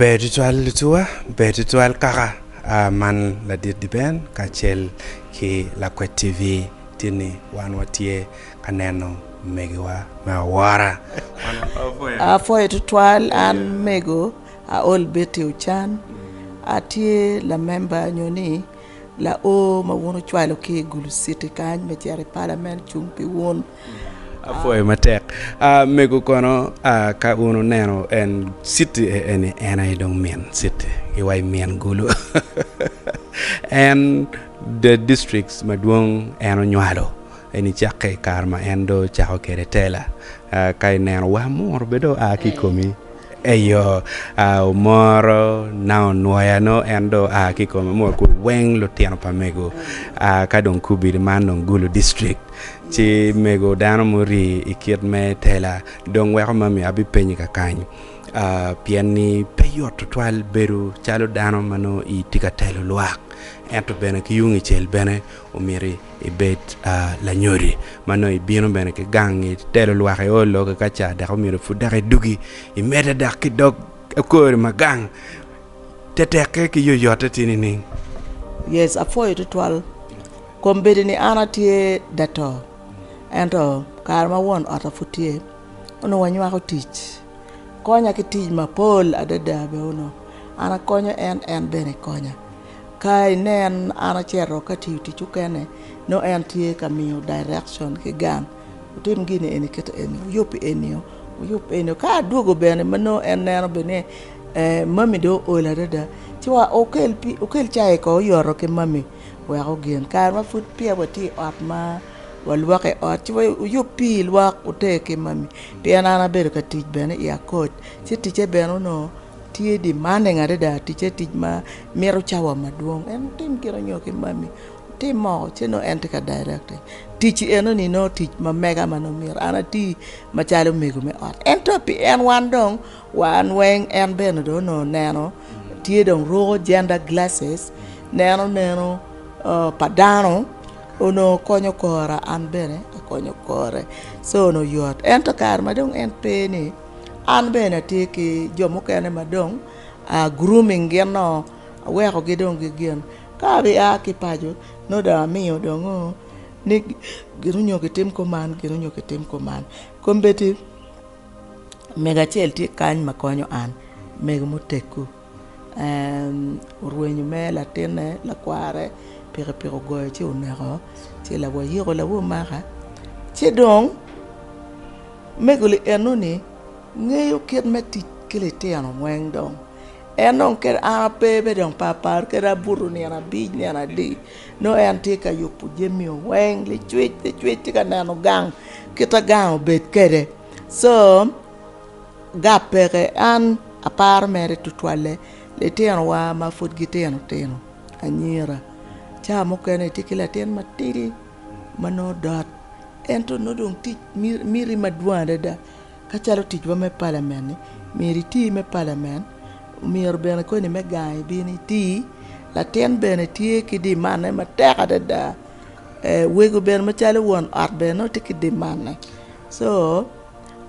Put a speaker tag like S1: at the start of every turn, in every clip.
S1: Ber tutwal lutuwa, ber tutwal kaka man ladit Diben kacel ki Lakwed TV tye ni wan watye ka neno megiwa me awora.
S2: Apwoyo tutwal an mego Aol Betty Ocan atye lamemba nyo ni Lao ma wun wucwalo ki i Gulu City kany me cito i palament cung pi wun.
S1: Apwoyo matek. Mego kono ka wun wuneno en city eni en aye dong min city ki wa i min Gulu. En the districts madwong en onywalo eni cakke i kare ma en dong ocako kwede tela. Ka ineno wa muro bene dong oa ki i komi. Eyo, omoro na onwoya nongo en dong oa ki i kome mot kun weng lutino pa mego ka dong kubidi man dong Gulu district ci mego dano muri i kit me tela dong weko mami abipenyi kakany pien ni pe yot tutwal bedo calo dano ma nongo itye ka telo lwak ento bene ki yung icel bene omyero ibed lanyodi ma nongo ibino bene ki gang itelo lwak iolo ki ka ca dok omyero pud dok idugi imedde dok ki dog kori ma gang tetekke ki yoyotte tye nining?
S2: Yes, apwoyo tutwal. Kombeddi ni an atye dato, ento kare ma won otta pud tye, onongo wanywako tic. Konya ki tic mapol adada bene onongo an akonyo en, en bene konya. Ka inen an acito ka tiyo tic okene, nongo en tye ka miyo direction ki gang, wutim gini eni kit eni, wuyub enio, wuyub enio. Ka adwogo bene ma nongo en neno bene ni mami dong ool adada, ci wa okel pii, okel cai ko oyoto ki mami wek ogin. Kare ma pud peya watye i ot ma walwoko i ot, ci wuyub pii lwok wuter ki mami pien an abedo ka tic bene i akod, ci ticce bene onongo Tye demanding adada ticce tic ma mito cawa madwong en otim gin nyo ki mami otim moko ci nongo en tye ka directing tic eno ni nongo tic ma mega ma nongo myero an ati macalo mego me ot ento pi en wan dong wan weng en bene dong onongo neno tye dong ruko gender glasses neno neno pa dano onongo konyo kora an bene akonyo kore so onongo yot ento kare ma dong en pe ni An bene atye ki jo mukene ma dong a grooming gin no aweko gi dong gi gin ka abi a ki paco nongo dong amiyo dong ni gin onyo gitim kuman gin onyo gitim kuman kombeddi mego acel tye kany ma konyo an mego muteggu orwenyo mere latinne lakware pikipiki ogoyo ci oneko ci lawayiko lawo maka ci dong Mego li enoni ngeyo kit me tic ki litino weng dong. En dong kede an ape bene dong pe aparo kede abuto nino abic nino adi nongo en tye ka yubo jami weng licwic licwic tye ka neno gang kita gang obed kwede co gap peke an aparo mere tutwalle litinowa ma pud gitino tino anyira ca mukene itye ki latin matidi ma nongo dot Ento nongo dong tic miti madwong adada ka calo ticwa me palament-ni myero iti me palament myero bene koni me gang ibin iti latin bene tye ki dimanne matek adada wego bene macalo won ot bene nongo tye ki dimanne co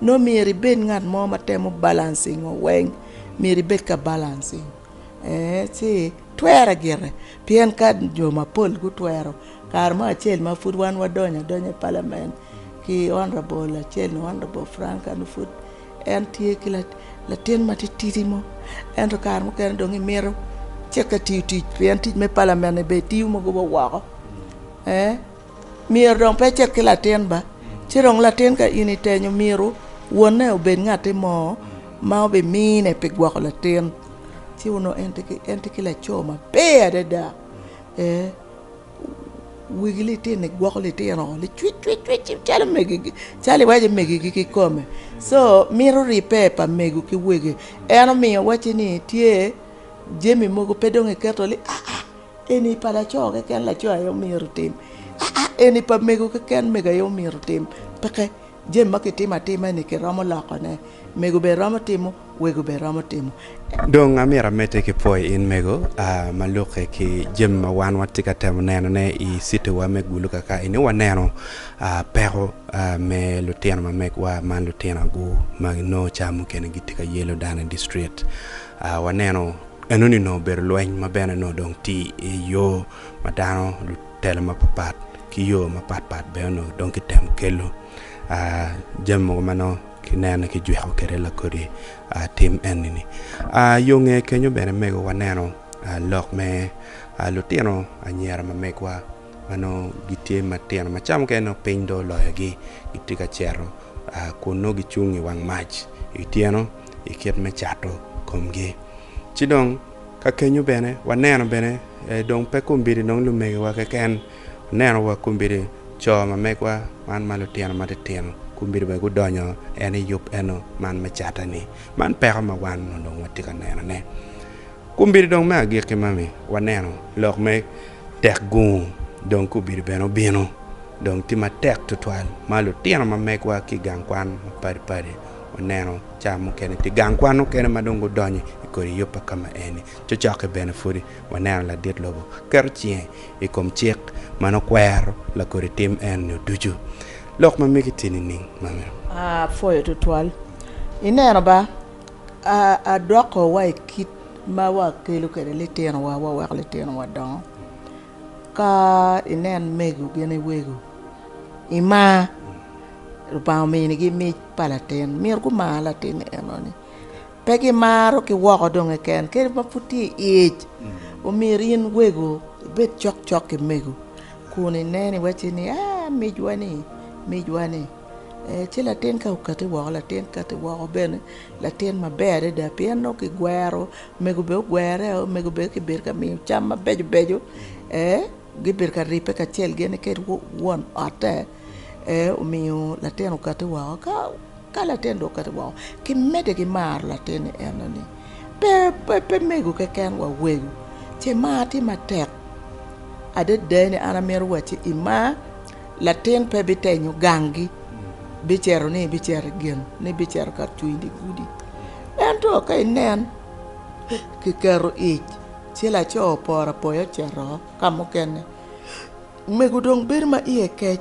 S2: nongo myero ibed ngat mo ma temo balancing weng myero ibed ka balancing ci twere gire pien ka jo mapol gutwero Kare mo acel ma pud wan wadonyo adonya i palament ki honourable acel ni honourable Frank eno pud en tye ki latin matitidi mo ento kare mukene dong imito cit ka tiyo tic pien tic me palament ni bene tiyo mogo wa woko myero dong pe ecit ki latin ba ci dong latin ka in itenyo myero wonne obed ngatti mo ma obimine pi gwoko latin ci onongo en tye ki laco maber adada. Wegi litini gwoko litino licwicwicwic calo megigi calo iwaco megigi kikome co mito ribbe pa mego ki wege en omiyo wacci ni tye jami mogo pe dong iketo ni aa eni pa laco keken laco aye myero otim aa eni pa mego keken mego aye myero otim peke jami ma kitimo atima-ni kiromo lokone mego bene romo timo wego bene romo timo.
S1: Dong amyero amedde ki pwoyo in mego ma lukke ki jami ma wan watye ka temo nenone i citiwa me Gulu kaka eni waneno peko me lutino ma megwa man lutino agu ma nongo ca mukene gitye ka yelo dano i distrit. Waneno enoni onongo obedo lweny ma bene onongo dong tye i yo ma dano lutela mapatpat ki yo mapatpat bene onongo dong kitemo kelo jami mogo ma nongo kineno ni kijwiko kwede lakodi tim eni-ni. Yo nge kenyo bene mego waneno lok me lutino anyira ma megwa ma nongo gitye matino ma ca mukene nongo piny dong oloyogi gitye ka cito kun nongo gicung i wang mac i otyeno i kit me cato komgi. Ci dong ka kenyo bene waneno bene dong pe kombeddi dong lumegiwa keken waneno wa kombeddi co ma megwa man ma lutino matitino kombeddi bene gudonyo en i yub eno man me cata-ni. Man peko ma wan onongo watye ka nenone. Kombeddi dong me agikki mami waneno lok me tek gungu dong kombeddi bene obino dong tye matek tutwal ma lutino ma megwa ki i gang kwan mapadi padi waneno ca mukene tye gang kwan mukene ma dong gudonyo i kodi yub pa kama eni cocoki bene pudi waneno ladit lobo keto cinge i kom cik ma nongo kwero lakodi tim eni ducu. Lok ma megi tye nining mami?
S2: Apwoyo tutwal. Ineno ba, adwoko wa i kit ma wakelo kwede litinowa waweko litinowa dongo. Ka inen mego gin wego imar, Lubanga ominigi mic pa latin, myero gumar latin enoni. Pe gimaro ki woko dong keken kadi ma pud tye i ic, omyero in wego ibed cokcok ki mego kun ineno iwacci ni aa micwa-ni micwa-ni. Ci latin ka okati woko latin kati woko bene latin maber adada pien nongo kigwero mego bene ogwere o mego bene kibedo ka miyo cam mabeco beco gibedo ka ribbe kacel gin ki won otte omiyo latin okati woko ka latin dong okati woko kimedde ki maro latin-ni enoni pe mego keken wa wego ce mar tye matek adada ni an amito wacci i mar. Latin pe bitenyo ganggi, bicito ni bicito i gin, ni bicito ka cwiny i gudi. Ento ka inen kiketo ic, ci laco oporo apoya ocito ka mukene. Mego dong bedo ma iye kec,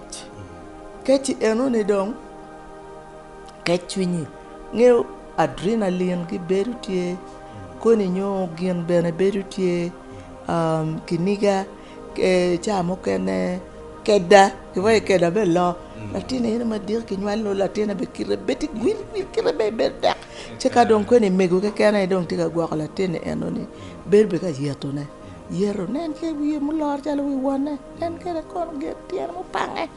S2: kec-ci enoni dong kec cwinyi, ngeyo adrenaline gi bedo tye, koni nyo gin bene bedo tye, kiniga. Ca mukene keda kiwaco keda me loo latin eni madit kinywalo latine bene kite bed gwil gwil kite bene bedo tek ci ka dong koni mego keken aye dong tye ka gwoko latin enoni bedo bene ka yetone yeto nen ki wiye mulor calo wi wonne nen kede kono gin tyene mupange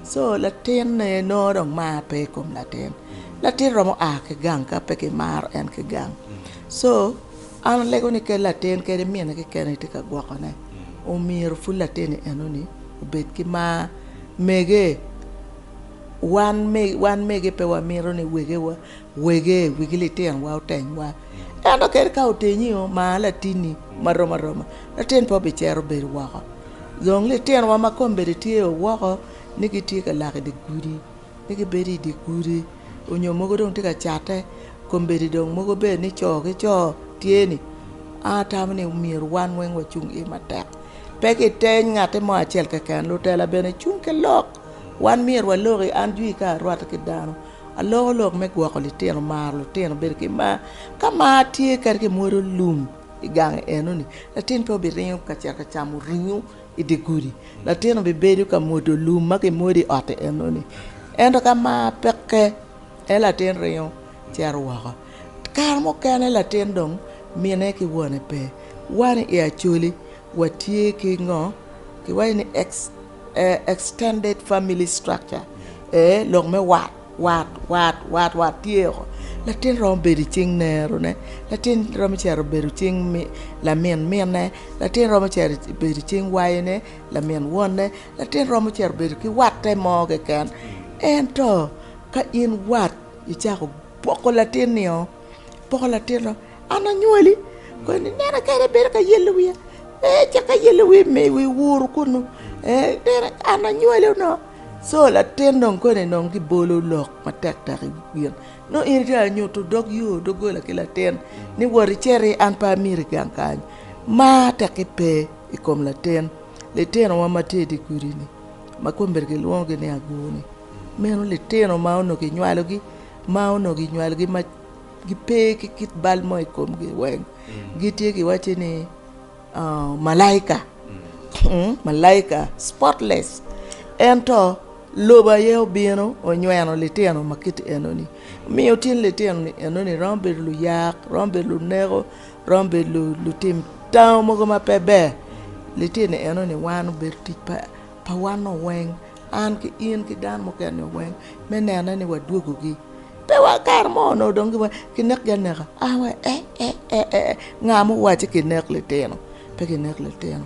S2: co latinne nongo dong mar pe i kom latin latin romo a ki gang ka pe kimaro en ki gang co An alego ni kadi latin kadi mine keken aye tye ka gwokone, omyero pud latin-ni enoni obed ki mar. Mege, wan wan mege pe wamito ni wegewa wege wigi litinowa otenywa. Ento kadi ka otenyi-o, mar latinni marom aroma, latin pe obicito bedo woko. Dong litinowa ma kombeddi tye woko ni gitye ka lak i dye gudi, ni gibedo i dye gudi onyo mogo dong tye ka catte, Kombeddi dong mogo bed ni co ki co tye ni, an atamo ni myero wan weng wacung iye matek. Pe kiteny ngatti mo acel keken, lutela bene cung ki lok. Wan myero waloki, an jwi ka arwatte ki dano, aloko lok me gwoko litino, maro lutino, bedo ki mar. Ka mar tye kadi ki mwodo lum i gang enoni, latin pe obiringo ka cito ka camo ringo i dye gudi. Latin obibedo ka mwodo lum ma kimwodo i otte enoni. Ento ka mar peke, En latin ringo cito woko. Kare mukene latin dong mine ki wone pe. Wan i Acholi watye ki ngo? Kiwaco ni extended family structure, ee lok me wat, wat, wat, wat, wat tye oko. Latin romo bedo i cing nerone, latin romo cito bedo i cing lamin mine, latin romo cito bedo i cing wayone, lamin wonne, latin romo cito bedo ki watte mo keken. Ento Ka in wat icako poko latin-nio, poko latin-no, an anywali, koni inena kadi abedo ka yelo wiya, ee cak ka yelo wi mi wi wuru kunu, ee nena an anywali ono. Co latin dong koni dong gibolo lok matek tek i gin, nongo in itye ka nyuto dog yo doggola ki latin ni wot iciti an pe amiti gang kany. Mar tekki pe i kom latin, litinowa ma tye i dye gudi-ni ma kombeddi kilwongogi ni agur-ni. Meno litino ma onongo kinywalogi, ma onongo kinywalogi ma. Gipe ki kit bal mo i komgi weng. Gitye giwacci ni malaika, malaika spotless. Ento lobo aye obino onyweno litino ma kit enoni. Omiyo tin litino-ni enoni romo bedo luyak, romo bedo luneko, romo bedo lutim tango mogo ma pe ber. Litino enoni wan obedo tic pa wan-nu weng, an ki in ki dano mukene-ni weng me nene ni wadwogogi. Pe wa kare mo onongo dong kinekgi aneka. A wa eh eh eh eh nga muwacci kinek litino? Pe kinek litino.